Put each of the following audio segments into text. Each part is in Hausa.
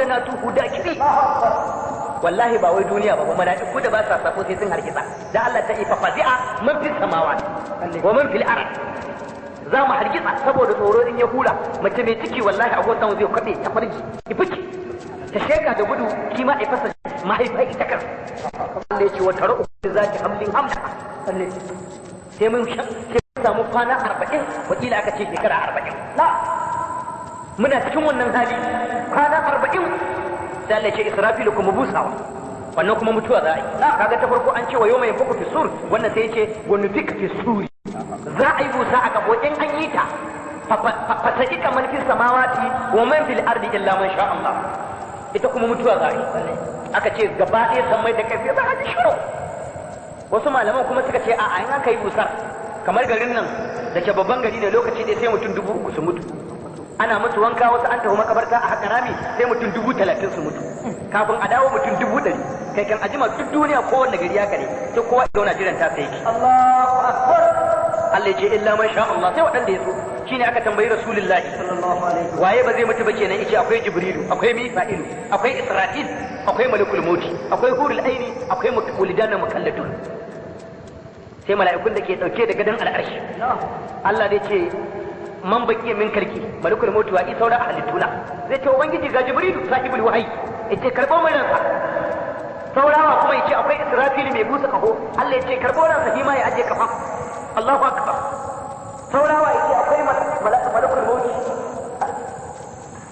Natuhu dakiri. Wallahi ba wai duniya ba, mala'iku da ba sa sako sai sun hargitsa. Da Allah ta ifa fazi'a man fis samawati wa man fil ard. Za mu hargitsa saboda tsoro in ya hura mace mai ciki wallahi a gotan zai kwabe ta farji ifiki ta sheka da gudu kima a fasa mahaifa ita kan. Allah ya ce wa tara'u zati hamlin hamla. Sai mun samu kwana 40, wakila aka ce shekara 40. Muna cikin wannan hali kwana 40. Sai Allah ya ce Israfilu kuma busawa, wannan kuma mutuwa za a yi. Kaga ta farko an ce wa yawma yanfuku fi sur, wannan sai ya ce wa nufika fi suri. Za a yi busa a kafo, in an yi ta fasa'ika man fis samawati wa man fil ardi illa man sha Allah. Ita kuma mutuwa za a yi. Aka ce gaba ɗaya sammai da ƙarfi za a ji shiru. Wasu malaman kuma suka ce a'a, in aka yi busar kamar garin nan da ke babban gari ne, lokaci ɗaya sai mutum 3000 su mutu. Ana musu wanka, wasu an tafi makabarta a haka rami sai mutum 30,000 su mutu. Kafin a dawo mutum 100,000. Kai kan ajima duk duniya kowanne gari ya kare sai kowa ya zauna jiran ta sai ki. Allahu akbar. Allah ya ce illa man sha Allah, sai waɗanda ya so. Shine aka tambayi Rasulullahi sallallahu alaihi waye ba zai mutu ba kenan, yace akwai Jibrilu, akwai Mika'ilu, akwai Israfil, akwai Malakul Mauti, akwai Hurul Aini, akwai Wulidana Mukalladun. Sai mala'ikun da ke dauke da gadon al'arshi. Allah zai ce man baqiya min kalki malakul mauti wa isaura ahalituna. Zai ce ubangiji ga Jibrilu sahibul wahyi, yace karbo mai ransa. Saurawa kuma yace akwai Israfil mai busa kaho, Allah yace karbo ransa shi ma ya aje kafa. Allahu akbar. Saurawa yace akwai malakul mauti,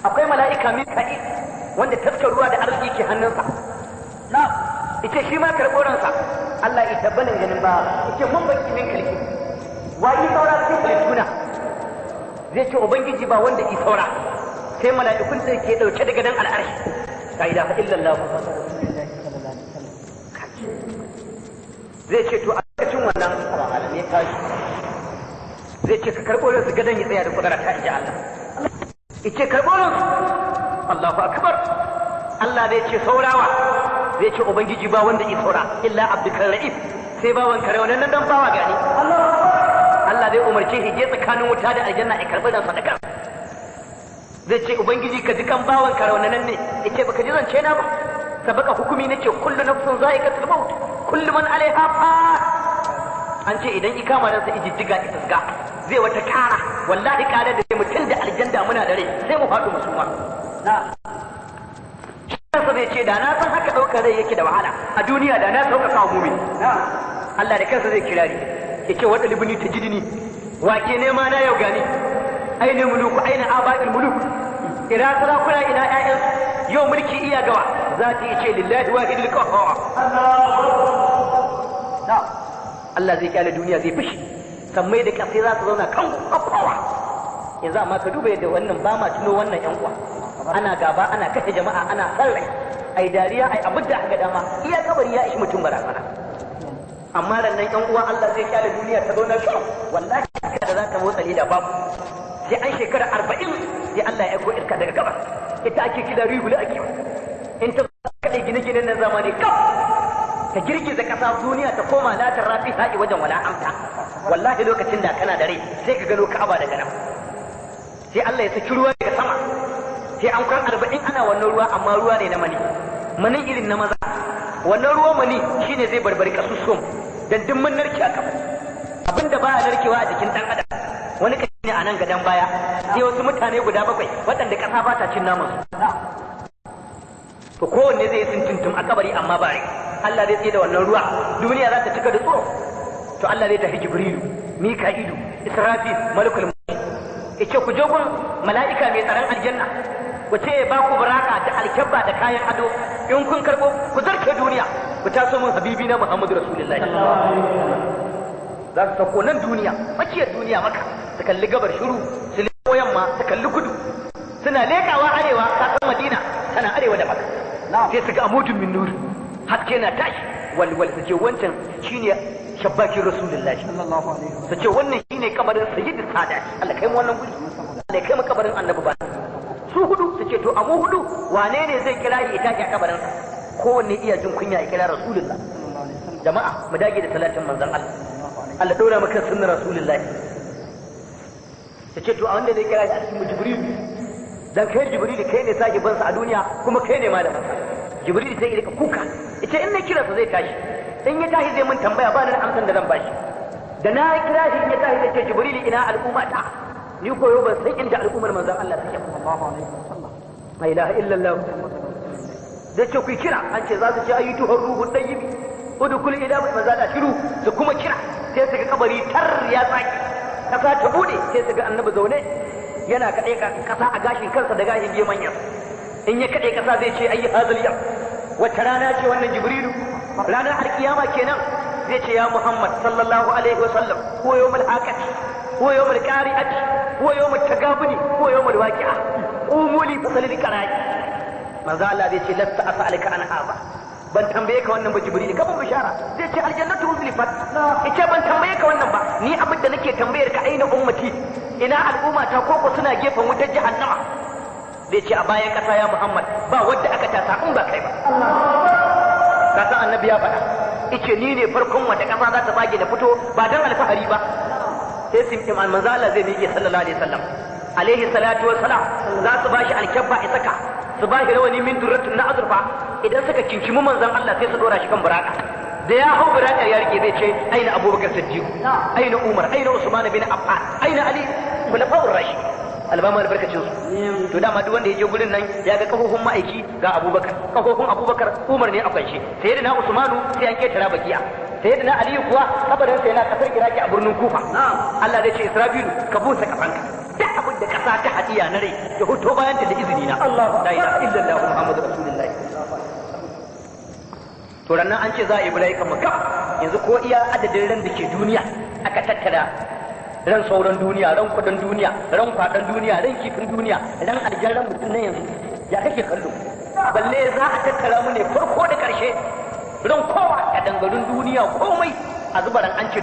akwai mala'ika Mika'il wanda taskar ruwa da arziki ke hannunsa. Na yace shi ma karbo ransa. Allah ya tabbanin ganin ba yace mun baki min kalki wa yi saura cikin halittuna. Zai ce ubangiji ba wanda yi saura sai mala'ikun da ke dauke da gadon al'arshi. La ilaha illallah. Zai ce to a lokacin wannan alamin tashi zai ce ka karɓo ransu gadon ya tsaya da kudura ta inji Allah. Yace karɓo ransu. Allahu akbar. Allah zai ce saurawa. Zai ce ubangiji ba wanda yi saura illa abdukal ra'if, sai bawan kare wannan nan dan bawa gani. Allah zai umarce shi je tsakanin wuta da aljanna ya karɓi dan sadaka. Zai ce ubangiji ka ji kan bawan kare wannan nan ne, yace baka ji zance na ba. Sabaka hukumi nace kullu nafsin za'iqatul maut, kullu man alaiha fan. An ce idan ikama ransa ijijjiga itasga zai wata kara, wallahi kara da mutum da aljanna muna da rai sai mu faɗo musuma. Na kansa zai ce da na san haka ɗaukar rai yake da wahala a duniya da na sauƙaƙa wa mumin. Allah da kansa zai kira ni ya ce wata libni ta jidini wake nema na yau gani aina muluku aina aba'il muluk, ina sarakuna ina ƴaƴansu, yau mulki iya gawa za ta ce lillahi wahidul qahhar. Allah zai kyale duniya zai fushi, sammai da ƙasai za su zauna kan kowa. Yanzu amma ka duba yadda wannan ba ma tuno wannan ƴan uwa, ana gaba ana kashe jama'a ana san rai, ai dariya ai abin da aka dama, iya kabari ya ishi mutum barazana. Amma rannan ƴan uwa Allah zai kyale duniya ta zauna shiru, wallahi iska da za ta motsa leda babu. Sai an shekara 40 sai Allah ya aiko iska daga gabas, ita ake kira rigula ake in ta kaɗai gine-ginen nan zamani kaf ta girgiza ƙasa, duniya ta koma la ta rafi sa'i wajen wala amta. Wallahi lokacin da kana da rai sai ka gano Ka'aba daga nan. Sai Allah ya saki ruwa daga sama, sai an kwan 40 ana wannan ruwa, amma ruwa ne na mani, manin irin na maza. Wannan ruwan mani shine zai barbari kasusuwan dan duk mun narke a kafa. Abinda baya narkewa a jikin dan adam wani kashi ne a nan gadan baya, sai wasu mutane guda 7 waɗanda ƙasa ba ta cin naman su. To kowanne zai yi tuntum a kabari amma ba rai. Allah zai tsaye da wannan ruwa, duniya za ta cika da tsoro. To Allah zai tafi Jibrilu, Mika'ilu, Israfil, Malakul Maut, yace ku je gun mala'ika mai tsaron aljanna, ku ce ba ku baraka da alkyabba da kayan ado, in kun karbo ku zarce duniya ku taso min habibi na Muhammadu Rasulullahi. Za su sauko nan duniya, tsakiyar duniya maka, su kalli gabar shiru, su leko yamma, su kalli kudu, suna lekawa arewa, kasan Madina tana arewa da maka. Sai su ga amudun min nur, haske na tashi walwal, su ce wancan shine shabbakin Rasulullahi, su ce wannan shine kabarin Sayyid Sadat. Allah kai mu wannan guri, Allah kai mu kabarin Annabi ba. Su hudu su ce to amu hudu wane ne zai kira ya tashi a kabarin sa? Kowanne iya jin kunya ya kira Rasulullah. Jama'a mu dage da salatin manzon Allah, Allah dora maka sunnar Rasulullahi. Su ce to a wanda zai kira shi a cikin Jibril Dan kai Jibril kai ne sahibansa a duniya kuma kai ne malamin sa. Jibril sai ya rika kuka, yace in na kira sa zai tashi, in ya tashi zai mun tambaya ba ni da amsan da zan bashi. Da na kira shi in ya tashi zai ce Jibril ina al'umma ta, ni koyo ban san inda al'ummar manzon Allah take. Sallallahu alaihi wasallam. La ilaha illallah. Zai ce ku kira, an ce za su ce ayyuhu ruhu tayyib udkhul ila manzala shiru, su kuma kira sai su ga kabari tar ya tsaki, kasa ta bude sai su ga annabi zaune yana kaɗe kasa a gashin kansa da gashin gemanyar. In ya kaɗe kasa zai ce ayi hazal yau, wata rana ce wannan Jibrilu, ranar alkiyama kenan. Zai ce ya Muhammad sallallahu alaihi wasallam, ko yawmul haqati, ko yawmul qari'ati, ko yawmul tagabuni, ko yawmul waqi'a, qumu li fasalil qara'i. Manzo Allah zai ce lasta as'aluka an haba, ban tambaye ka wannan ba Jibril, ka ban bishara. Zai ce aljannatu uzlifat, yace ban tambaye ka wannan ba, ni abin da nake tambayar ka aina ummati, ina al'umma ta koko suna gefen wutar jahannama. Zai ce a bayan kasa ya Muhammad ba wanda aka tasa in ba kai ba. Ka san annabi ya faɗa, yace ni ne farkon wanda kasa za ta bage na fito ba dan alfahari ba. Sai sim manzo Allah zai miƙe sallallahu alaihi wasallam alaihi salatu wassalam, za su bashi alkabba isaka, su bashi rawani min durratun na azurfa. Idan suka kinkimi manzon Allah sai su dora shi kan buraka, da ya hau buraka ya rike zai ce aina Abubakar Siddiq, aina Umar, aina Usman bin Affan, aina Ali, khulafa'ur rashid, albama albarkacin su. To dama duk wanda ya je gurin nan ya ga kafofin ma'aiki, ga Abubakar, kafofin Abubakar Umar ne a kwance, sayyidina Usmanu sai an ketara bakiya, sayyidina Ali kuwa kabarin sa yana kasar Iraki a birnin Kufa. Allah zai ce Israfilu ka busa kafanka, duk abin da kasa ta hadiya na rai ya hoto bayan ta da izini na. La ilaha illallah Muhammadur Rasulullahi. To rannan an ce za a yi bulayi kan makka, yanzu ko iya adadin ran da ke duniya aka tattara ran sauran duniya, ran kudin duniya, ran kwaɗan duniya, ran kifin duniya, ran aljan, ran mutum na yanzu ya kake kallo? Balle za a tattara mu ne farko da ƙarshe, ran kowa a dangarin duniya komai a zuba ran an ce.